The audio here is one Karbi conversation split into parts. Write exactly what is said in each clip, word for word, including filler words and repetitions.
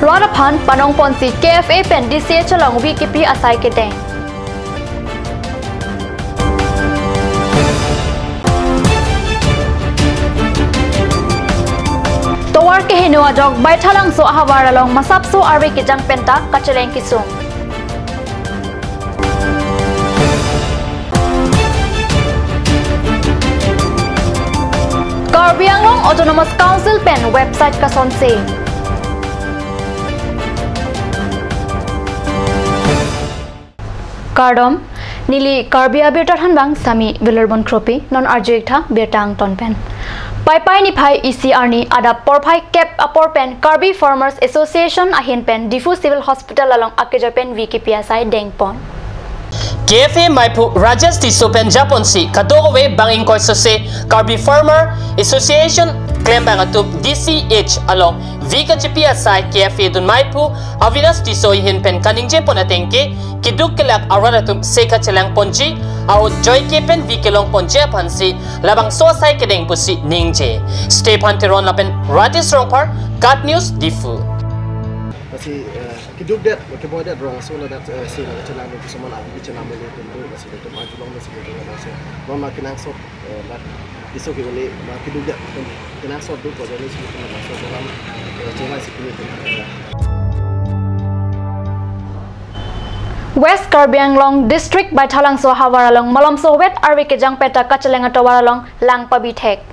Rat aphan panong ponsi K F A pen D C H along V K P asai kedeng. Tovar keheno ajok Baithalangso ahavar along masapso arve kejang penta kacheleng kesung. Karbi Anglong Autonomous Council pen website kasonse. Kardom, neli Karbi Abirta thanbang Sami Vilerbon Kropi, non arju-ik tha birta angton pen. Paipai niphai isi arni adap porphai kep apor pen Karbi Farmers Association ahin pen Diphu Civil Hospital along akejo pen V K P asai dengpon. K F A maiphu Rajesh Tisso pen japonsi kadokave bang ingkoi sose Karbi Farmer Association klembang atum D C H along V K P asai K F A dun maiphu Avinash Tisso ahin pen kaningjepon ateng ke keduk kelak arat atum se kachelangponji, ahut joike pen V K longponji aphansi labangso asai kedeng pusi ningje. Stephan Teron lapen Rajesh Rongphar, KAT News, Diphu. Lasi, eh, keduk det, keboy det rong aso ladak, eh, se la kachelang, kesoman abi kachelang mele tum do, lasi tum arjulong lasi tum ladak se. Non ma kenangsot, eh, dak iso ke ule ma keduk det, kenangsot do ko jale si tum ladak se dalam, eh, chungai si tum, eh. West Karbi Anglong District Baithalangso ahavar along malomso vet arve kejang penta kacheleng atovar along lang pabithek.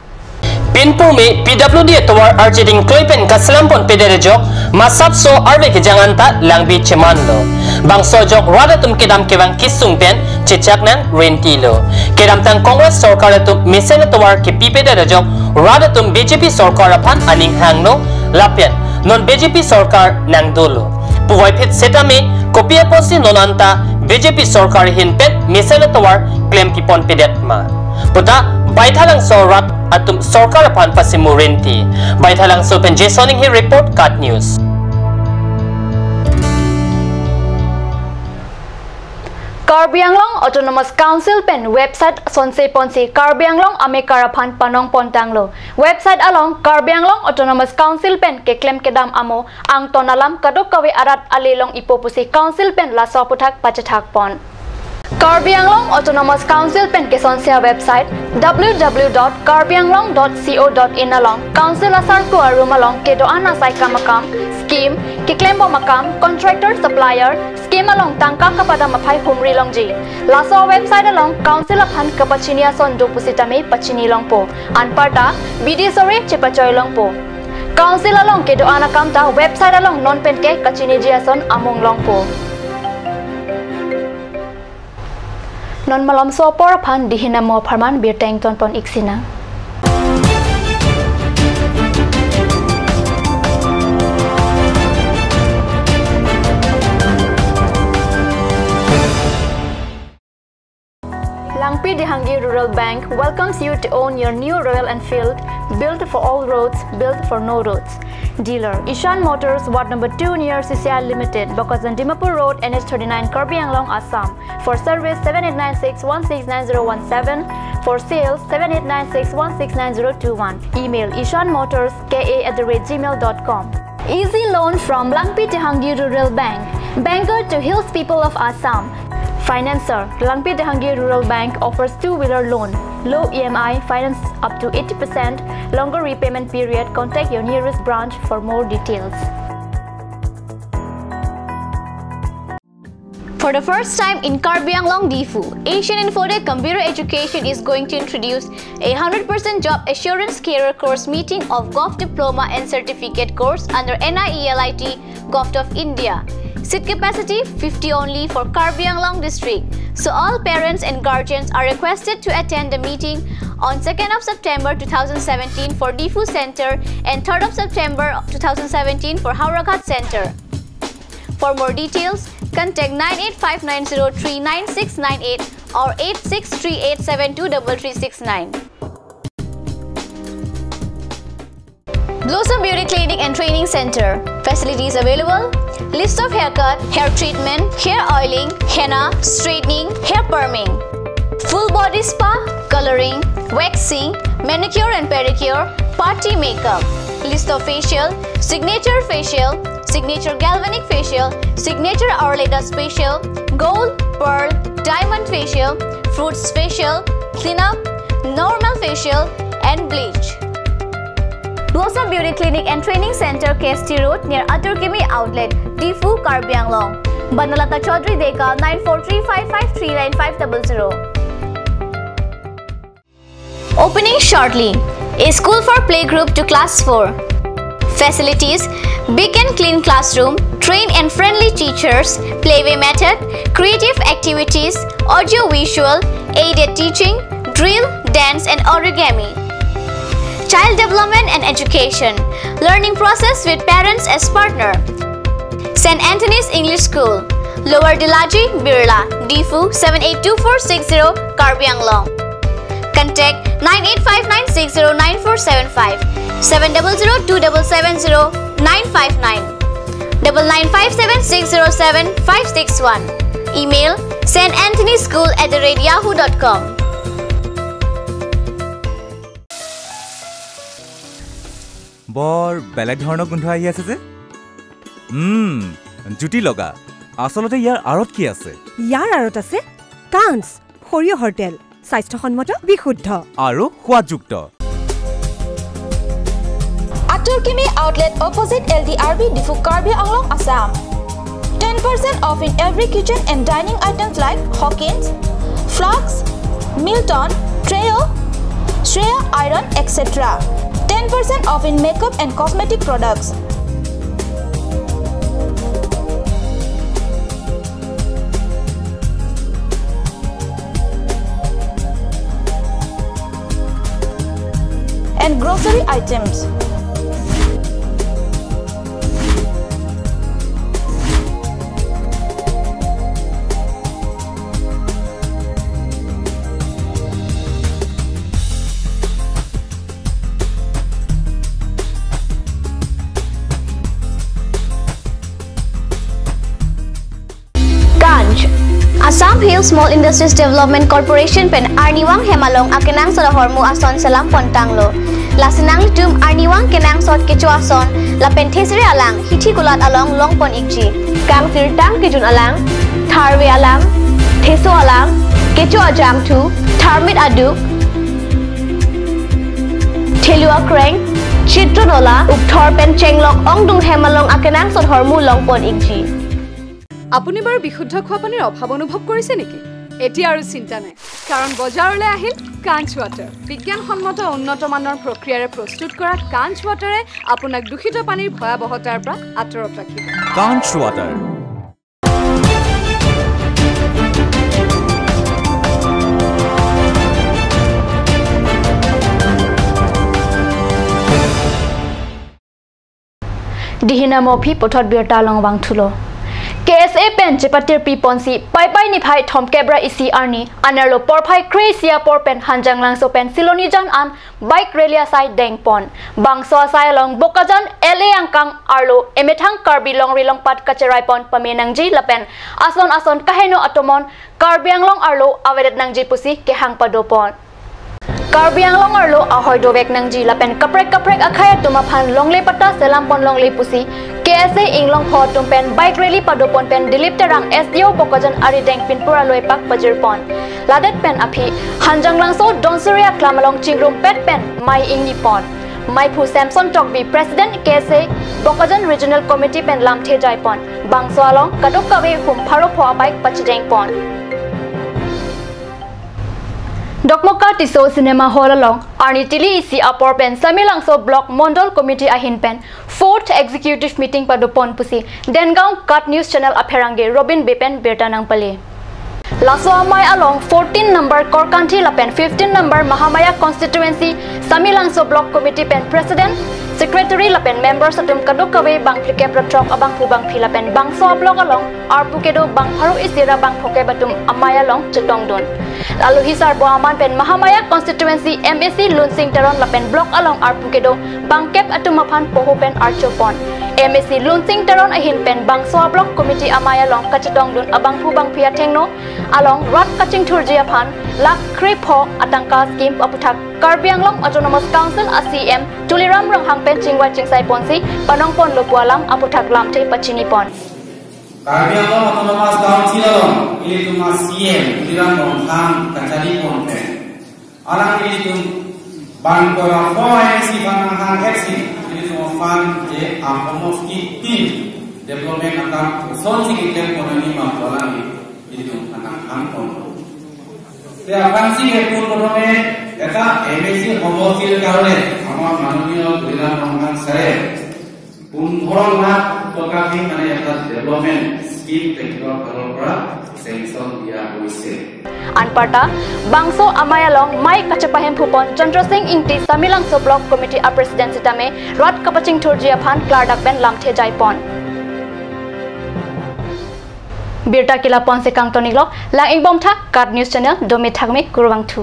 Pinpu me P W D atovar arjeding kloi pen kaselam ponpedet ajok masapso arve kejang anta langbi chemanlo. Bangso ajok rat atum kedam kevang kesung pen chechak nang rentilo. Kedamtang Congress sorkar atum mesen atovar kepipedet ajok rat atum B J P sorkar aphan aning hanglo lapen non B J P sorkar nang dolo. Puvoiphit setame kopi apotsi non anta B J P sorkar ahin pen mesen atovar klem piponpedet ma puta Baithalangso rat atum sorkar aphan pasimu renti. Baithalangso pen Jason Inghi report, KAT News. Karbi Anglong Autonomous Council pen website sonse ponsi Karbi Anglong amekar aphan panong pontanglo. Website along Karbi Anglong Autonomous Council pen keklem kedam amo angton alam kadokave arat ale long-ipo pusi Council pen laso aphuthak pachethak pon. Karbi Anglong Autonomous Council pen kesonse a-website W W W dot karbi anglong dot co dot in along Council asarku arum along kedo-an asai kam akam, scheme, keklembom akam, contractor, supplier, scheme along tangka kapadam aphai humri longji. Laso website along Council aphan kapachini ason do pusitame pachini longpo. Anparta bidi sore chepachoi longpo. Council along kedo-an akam ta website along non pen ke kachiniji ason amung longpo. Non malomso apor aphan dihin amo apharman birta ingtonpon-ik sinang. Langpi Dehangi Rural Bank welcomes you to own your new Royal Enfield, built for all roads, built for no roads. Dealer, Ishan Motors, Ward number two near C C I Limited, Bokajan Dimapur Road, N H thirty-nine, Karbi Anglong, Assam. For service, seven eight nine six one six nine zero one seven. For sales, seven eight nine six one six nine zero two one. Email ishan motors K A at the rate gmail dot com. Easy loan from Langpi Dehangi Rural Bank, banker to hills people of Assam. Financer, Langpi Dehangi Rural Bank offers two-wheeler loan, low E M I, finance up to eighty percent, longer repayment period. Contact your nearest branch for more details. For the first time in Karbi Anglong Diphu, Asian Infotech Computer Education is going to introduce a hundred percent job assurance career course meeting of Gov Diploma and Certificate course under N I E L I T, Govt of India. Seat capacity fifty only for Karbi Anglong district. So all parents and guardians are requested to attend the meeting on second of September two thousand seventeen for Diphu Center and third of September two thousand seventeen for Howraghat Center. For more details, contact nine eight five nine zero three nine six nine eight or eight six three eight seven two double three six nine. Blossom Beauty Clinic and Training Center. Facilities available: lips of haircut, hair treatment, hair oiling, henna, straightening, hair perming, full body spa, coloring, waxing, manicure and pedicure, party makeup. Listo facial, signature facial, signature galvanic facial, signature Ayurveda facial, gold, pearl, diamond facial, fruits facial, cleanup, normal facial, and bleach. Blossom Beauty Clinic and Training Center, K S T Road, near Atur Kimi Outlet, Diphu, Karbi Anglong. Banalata Chaudhary Deka, nine four three five five three nine five double zero. Opening shortly. A school for playgroup to class four. Facilities: big and clean classroom, trained and friendly teachers, playway method, creative activities, audio visual, aided teaching, drill, dance and origami. Child development and education. Learning process with parents as partner. Saint Anthony's English School, Lower Dilaji, Birla, Diphu, seven eight two four six zero, Karbi Anglong. Contact nine eight five nine six zero nine four seven five, seven double zero two double seven zero nine five nine, double nine five seven six zero seven five six one. Email: saint anthony school at the rate yahoo dot com. বৰ বেলেগ ধৰণৰ গোন্ধ আহি আছে যে। উম, জুতি লগা। আচলতে ইয়াৰ আঁৰত কি আছে? ইয়াৰ আঁৰত আছে কাঞ্চ সৰিয়হৰ তেল, স্বাস্থ্যসন্মত, বিশুদ্ধ আৰু সোৱাদযুক্ত। Atur Kimi Outlet, opposite L D R B, Diphu, Karbi Anglong, Assam. Ten percent off in every kitchen and dining items like Hawkins, Flax, Milton, Trio, Shreya Iron, et cetera. Ten percent off in makeup and cosmetic products. And grocery items. Kanch. Assam Hill Small Industries Development Corporation pen arnivang hem along akenangsot ahormu ason selam pon tanglo. Lasi nanglitum arnivang kenangsot kecho ason lapen thesere alang hithi kulat along long pon ikji. Kangsirtang kejun alang, tharve alang, theso alang, kecho ajangthu, tharmit aduk, thelu akreng, chitro nola, ukthor pen chenglok ongdung hem along akenangsot ahormu long pon ikji. আপুনি বাৰু বিশুদ্ধ খোৱা পানীৰ অভাৱ অনুভৱ কৰিছে নেকি? এতিয়া আৰু চিন্তা নাই, কাৰণ বজাৰলৈ আহিল কাঞ্চ ৱাটাৰ। বিজ্ঞানসন্মত উন্নত মানৰ প্ৰক্ৰিয়াৰে প্ৰস্তুত কৰা কাঞ্চ ৱাটাৰে আপোনাক দূষিত পানীৰ ভয়াৱহতাৰ পৰা আঁতৰত ৰাখিব। কাঞ্চ water. Dihina mophi puthot birta along vangthulo. K S A pen chepatirpi ponsi Paipai niphai thomkep ra isi arni anerlo porphai kre-isi apor pen Hanjanglangso pen Silonijan an bike rally asai dengpon. Bangso asai along Bokajan L A angkang arlo emethang Karbi longri longpat kacherai pon pame nangji lapen ason ason kaheno atomon Karbi Anglong arlo avedet nangji pusi kehang padopon. Karbi Anglong arlo ahoi dovek nangji lapen kaprek kaprek akhei atum aphan longle patta selam pon longle pusi K S A Inglongpho atum pen bike rally padopon pen Dilip Terang S D O Bokajan arideng pinpur aloipak pajirpon. Ladet pen aphi Hanjanglangso Donsoria klam along chingrumpet pen mei ingnipon. Meiphu Samson Tokbi, President K S A Bokajan Regional Committee pen lamthe jaipon. Bangso along kadokave hum pharo pho abike pachidengpon. Dokmoka Tisso Cinema Hall along arni tili isi apor pen Samelangso Block Mondol Committee ahin pen Fourth Executive Meeting padopon pusi Dengaon Cut News Channel apherangke Robin Bey pen birta nangpale. Laso amei along fourteen number Korkanthi lapen fifteen number Mahamaya Constituency Samelangso Block Committee pen President, Secretary lapen members atum kadokave bang phlikep ra throk abangphu bangphi lapen bangso a-block along arpu kedo bang pharo isi ra bang phokep atum amei along chetongdun. Alohi Sarbo Aman pen Mahamaya Constituency M A C Lunsing Teron lapen block along arpu kedo bangkep atum aphan poho pen archopon. M A C Lunsing Teron ahin pen bangso a-block committee amei along kachetongdun abangphu bangphi athengno along rat kachingthurji aphan lakh krepho atangka scheme aputhak Karbi Anglong Autonomous Council a C E M Tuliram Ronghang pen chingvai chingsai ponsi panong ponlo pu alam aputhak lamthe pachini pon. Karbi Anglong Autonomous Council along ilitum a C E M Tuliram Ronghang kachari pon pen alang ilitum bangkora pho M A C aphan nanghang eksi ilitum aphan je ahomos kitin development akam kosonsi keklem pon nangji ma pu alang ilitum aphan nanghang pon. Te aphansi ke pun pon nang, eta M A C homosir karone ama manoniyo Tuliram Ronghang sare পোন্ধৰ লাখ টকাকে মানে এটা development scheme তেখেতৰ ফালৰ পৰা চেংচন দিয়া হৈছে। Anparta bangso amei along mei kachepahem phupon Chandra Sing Ingti Samelangso Block Committee a President sitame rat kapachingthurji aphan klardak pen lamthe jai pon. Birta kila ponsi kangton-iklo, lang-ik bom tha KAT News Channel, dome thakme, kurvangthu.